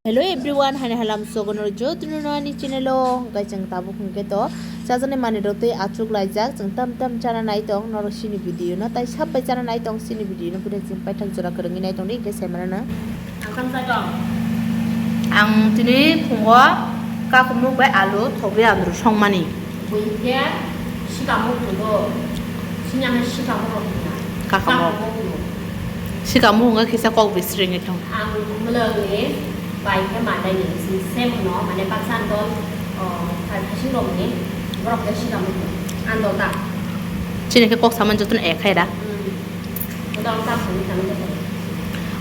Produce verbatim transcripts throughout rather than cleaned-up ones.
Hello everyone, hani halam sogono jotono ani channel o hwnkhe chwng tabuk hwnkhe to chajaknai manwi rok tei achuk laijak, chwng tam tam chana nai tong norok sini video no, tai sab bai chana nai tong sini video no, pura chwng paithak jora kwrwngwi nai tong di hwnkhe sai manana. Ang tini phungo kakumuk bai alu thogwi andru songmani. Buikhe sikamuk phungo, sinyang sikamuk rok phunga. Kakumuk. Sikamuk phungo kisa kok bisringi thong. Ang mwlangni bai khe manai ni sing sem no mane baksa andol, o, thai thasing rok ni borok khe sikamuk phungo. Andol ta. Chini khe kok saman jotono ek khai da. Hmm. Odang ta phungo kami jotono.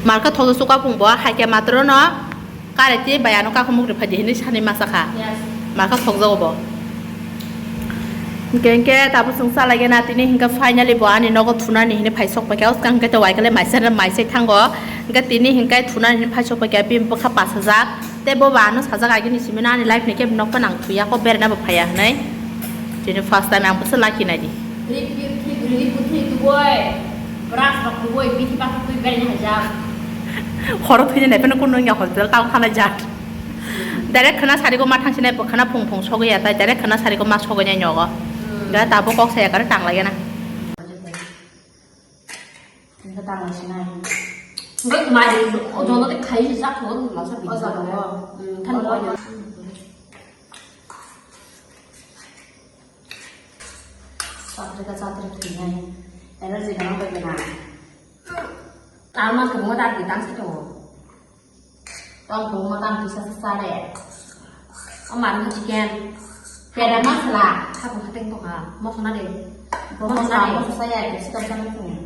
Marka thogo suka phung bo hai khe matro no. Kare tei bai ano kakumuk rwphai di hinwi sani masa kha. Yes. Marka thokjago bo. Hwnkhe, hwnkhe tabuk chwng chalaigena tini hwnkhe finally bo ani nogo thunani hinwi phai sok paikha. Swkang hwnkhe to waikale maisa, maisai thango. Hwnkhe tini hwnkhe thunani hinwi phai sok paikha, bini bwkha pasajak. Tei bo ba ano sajak agini simi no ani life ni khe nokha nang thuya kho berana bo phaiya hinwi. Tini first time ang bwsa lucky nai di. Rip, rip, rip, rip, rip, rip, boy. Brush rok kubui, bithi bakha kubui, beri hajar. Horo thwini nai phano kunu wngya hospital tang thana jat. Direct khana sari ko ma thangsinai bo khana phung phung sogwi ya tai direct khana sari ko ma sogwi nai nyogo. Hmm. Da tabo kok saya kare tang lagi na. Ini tang lagi sinai. Nggak kemarin, oh, jono teh khai sih sak, oh, masa bisa. Oh, sak, oh. Hmm, kan. Oh, oh. Chatrika chatrik thwinai. Energy gwnang bai gwnang. Tamo kwbangma dal di tang se tongo. Tamo kwbangma dal kisa se chare. O mari chicken. Peda masala. Habu hateng tongha. Mosla de. Mosla de. Mosla ya, capsicum sana tongo.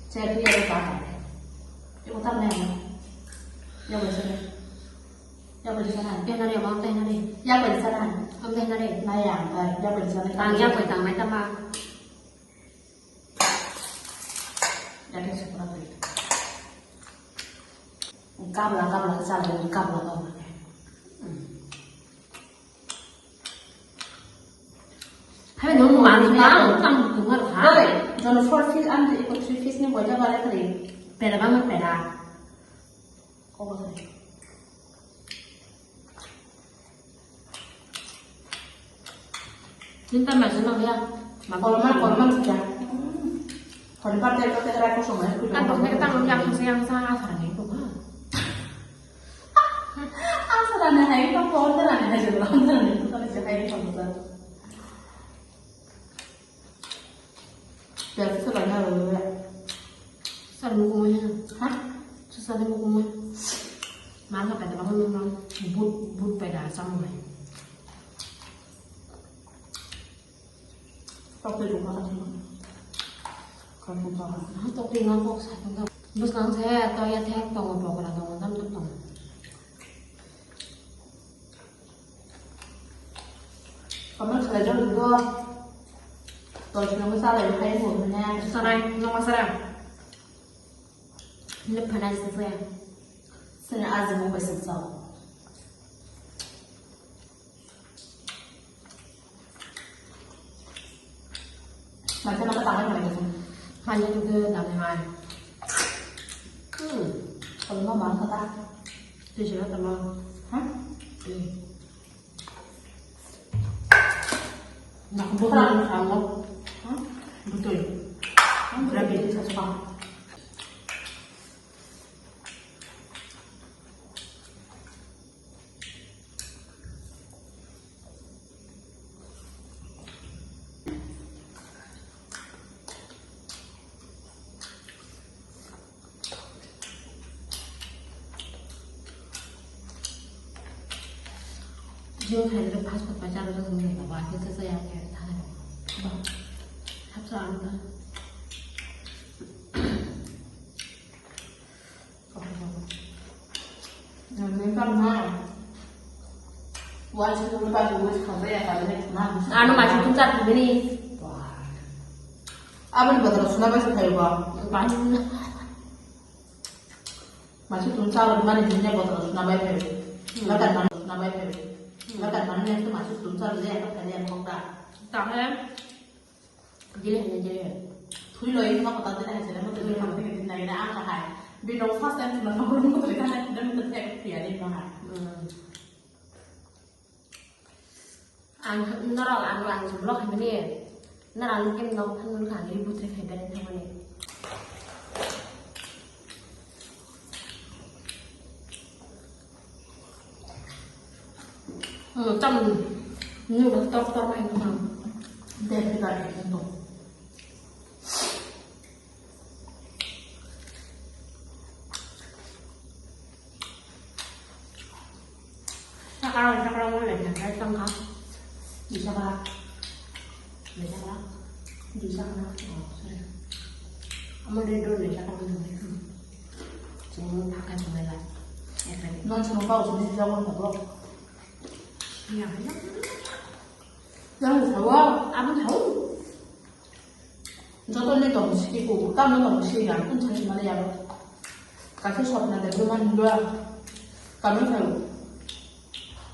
Che tu ya ta. Iko tam ne. Yo bo se. Yapri sana, tenare, mau tenare. Yapri sana. Am tenare. Naya, yapri sana. Tang yapri tang mai tama. Yapri sana. Kabla, kabla, chala, kabla, kabla. Hai, no, no, ang tang, tang, tang, tang, tang. Doi, jono four piece, ang iko three piece ni boja bale kari. Pera bang pera. Kok bo sai. Cinta masih nang ya. Kolomar, kolomar sih ya. Kolomar teh, teh, teh, aku semua. Kan bos mereka tanggung yang saya yang saya asal nih tuh. Asal aneh hai, kan kolomar aneh aja, kolomar aneh tuh kalau saya ini kolomar. Piyaj salai na rw ya. Salai mukumai na. Ha? Salai mukumai. Mangsa pai da bang nang but but pai da samung hai. Tok twi rwma ka thwma. Ka thwma ka. Ha, tok twi nang kok sa thwma. Bwskang se to ya thek tongo pokra tongo tam tam tongo. Kamal khalai jor dua. Tol sino ko salai khai mo ne. Salai, no ma salai. Ne phanai se se. Sini aji mo bai sing sao. Mai sama ka tangai mai. Hanya tu ke dame mai. Hmm. Kalau mau makan kata. Tu sila tama. Hah? Hmm. Nak bukan kamu. Hah? Betul. Kamu berarti sasuka. Jio khairok fast food pai charo jong wngkha ba khe cha cha ya khe thanai. Hapsa ang ta. Ano masih tuncat begini. Abang betul sudah masih kayak gua. Masih tuncat lagi mana dunia betul sudah baik baik. Lakan mana sudah baik baik. Lakan mana yang itu masih tuncat dia apa kalian kok dah. Tahan. Jili hene jili. Thui loi ma kota tene hai sene mo tene ma tene nai na ang hai. Bini first time khna nokol nokol thang nai, dan ko thek phiya ni ma. Ang norok ang ang vlog ni norok ang kem nok phan nang kha ni butre khai bere thang ni. Hmm, tam ni tor tor mai no. Dek dek dek. Sakra, sakra mo le, sakra tang kha. Di sakra. Di sakra. Di sakra. Oh, sorry. Amo de do le sakra mo le. Sini mo pakai mo le. Ekari. Non sini kau sini sakra mo le. Ya, ya. Yang sawa, amo sawa. Joto ni tong siki ku, tamo tong siki ang kun chai mani yaro. Kasi sopna de buma hindua. Kami thayo.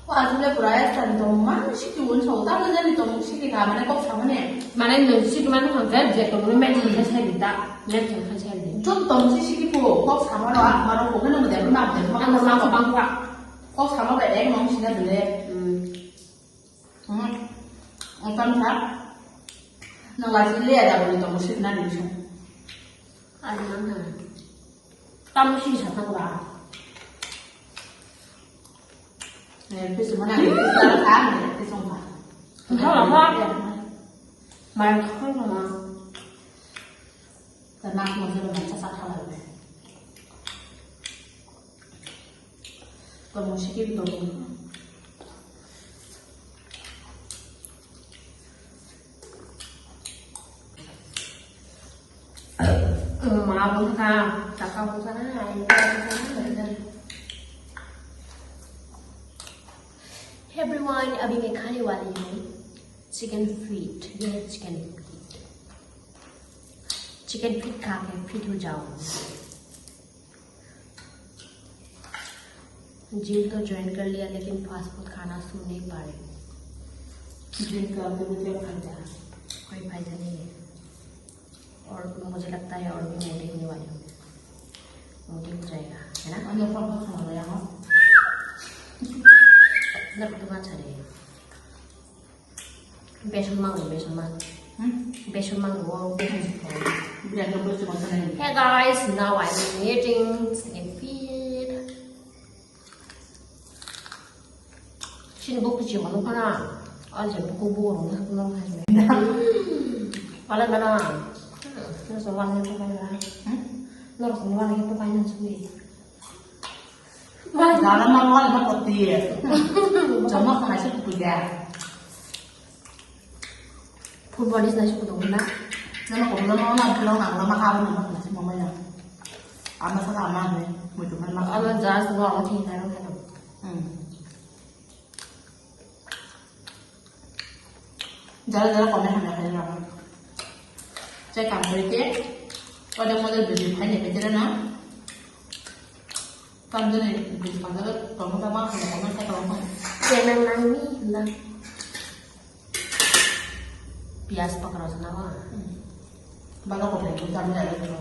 O asule pura ya san tong man siki un so, tamo jani tong siki ka mane kok samane. Mane no siki mane hangka je tong no men sa sai di ta, men sa sai di. Jot tong siki ku, kok samaro a, maro ko na de buma de buma. Ano ma sa bang pa. Kok samaro ek nong sina dele. Hmm. Hmm. Ang tang sa. Nang lagi lihat aku di tong sini nanti bisa. Ano na. Tamo si sa tang ba. Eh, bisa mana? Bisa kan? Bisa apa? Enggak apa. Main kau sama. Karena aku masih belum baca sakral. Tong siki tong. Ma bung kha, saka bung kha, ai, ai, ai, ai. Hey everyone, अभी मैं खाने वाली हूँ chicken feet. ये है chicken feet. Chicken feet खा के fit हो जाओ। जिम तो ज्वाइन कर लिया, लेकिन फास्ट फूड खाना शुरू नहीं पा रही हूँ। जिम करके भी क्या फायदा? कोई फायदा नहीं है। और मुझे लगता है और भी मोटी होने वाली हूँ। मोटी हो जाएगा, है ना? अन्य फल फूल खाना यार। लड्डू का अच्छा रहेगा। Besan mang, besan mang. Hmm? Besan mang, wow, besan mang. Biar dia boleh cuma sana ini. Hey guys, now I'm eating chicken feet. Sini buku cuma lupa na. Aja buku buku rumah rumah rumah. Wala mana? Nasa wala itu kan lah. Hmm? Nasa wala itu kan sini. Jana ma wal ma kotti. Jama kha se kuya. Football is nice kudu na. Jama ko na ma na lo na ma ha na ma se mama ya. Ama sa ama ne, mo tu ma. Ama jas wa o thi na ro ka. Hmm. Jara jara comment hamya khairok. Chai kam khaikhe, order model video khaina khe jera na. Kam jani video khaina khe tongma tama khaina comment khe tongma. Channel nangni na. Piyaj pakra sana wa. Bala ko phe tam jara ko.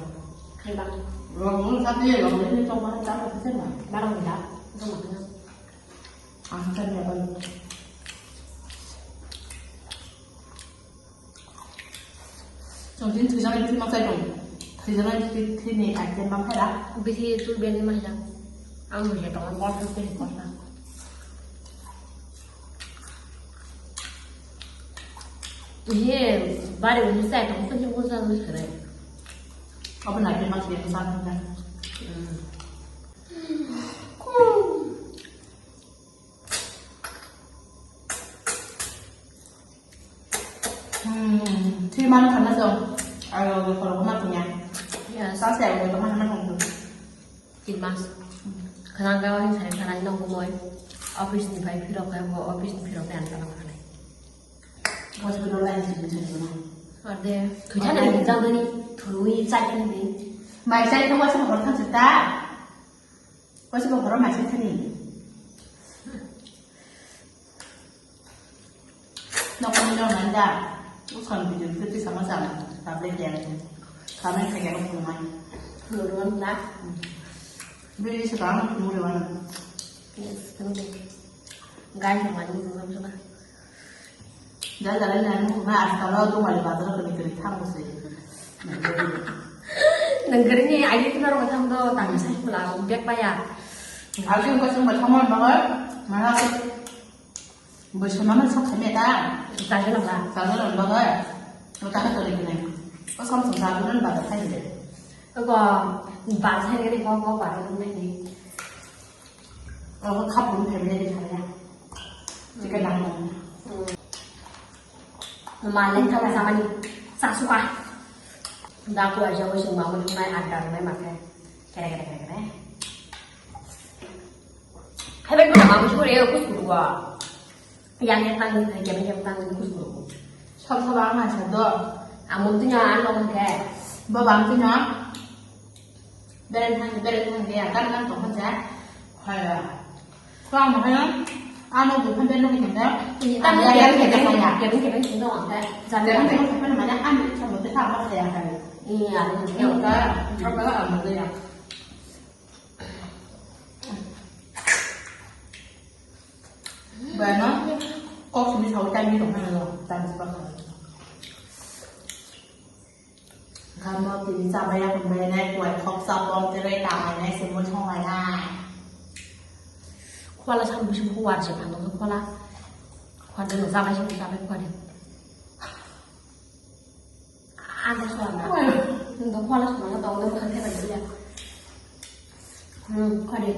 Khai bang. Ro mo sa te ro mo ni tongma tam ko se na. Barang da. Tongma. Ang khan ya bang. Jong din thwijana bithi ma chai tong. Thwijana bithi ni item bang khaira. Bithi tu beli ma ya. Ang je tong bol tu ni kota. Ye bari ni sai tong tu ni ko sa ni kare. Apa na ke ma ke sa ni. Hmm. Hmm, three month khanna jong. Ayo, ayo, khorok ma tungya. Yes. Sa se ayo, ma khanna tungdu. Tin mas. Khana ga wani sai khana ni nong moi. Office ni bai phirok kai bo, office ni phirok kai an khana khana. Hospital line si bichari na. Ade, thujana ni jang ni, thui chai ni. Mai chai thangwa sa hor thang sita. Waisa bo borok mai se thani. Nokni rok nai da. Uskang video se tisa ma chama. Tablet ya. Kami kaya rok phunumai. Phunumai na. Bini swkang ang phunuk rwmani. Yes, phunuk. Guys, ang ani phunuk rwmani. Jal jal ni ani phunuk na, askalo Dumali bazar kani kani thang bwswi. Nang kani ni aidi tuna rwma thang do, tang sai pula, bek baya. Aji ko sung ba thang ma ba, mana ko. Bwswk mano sok khaimya ta? Chajak nang ba? Chajak nang ba ga? O ta ka tori kene. O som som chajak nang ba ga khai de. Ko ba khai de ko ko ba nang ni. O khap bun khai de khai ya. Chicken nang. Ma le khala samani. Sasuka. Da ko aja ko sung ma mo mai adar mai ma khai. Kere kere kere kere. Hai bai ko ma mo sure ko suru wa. Yang yang tang ni, yang yang tang ni kus guru. Sab sab ang asa do. Amun tu nyo an long ke. Baba ang tu nyo. Beren thang, beren thang dia, kan kan tong kan ja. Hai. Ko ang mo hai. Ano bu kan beren thang dia. Ini tang ya, ya, ya, ya, ya. Kebeng kebeng sing dong ang ke. Jangan kebeng kebeng mana an sama tu sama saya kan. Iya, ini. Ya ka, apa lah amun dia. Bueno, kok sini sawi tadi dong kan lo, tadi sebab. Kamu tini sama ya pembayar naik kue kok sapong tirai tangan naik semua cong ya. Kuala sama bisa buku wajib kan lo kuala. Kuala dulu sama sih sama kuala. Ada suara. Untuk kuala semua tahu dong kan kita dia. Hmm, kuala.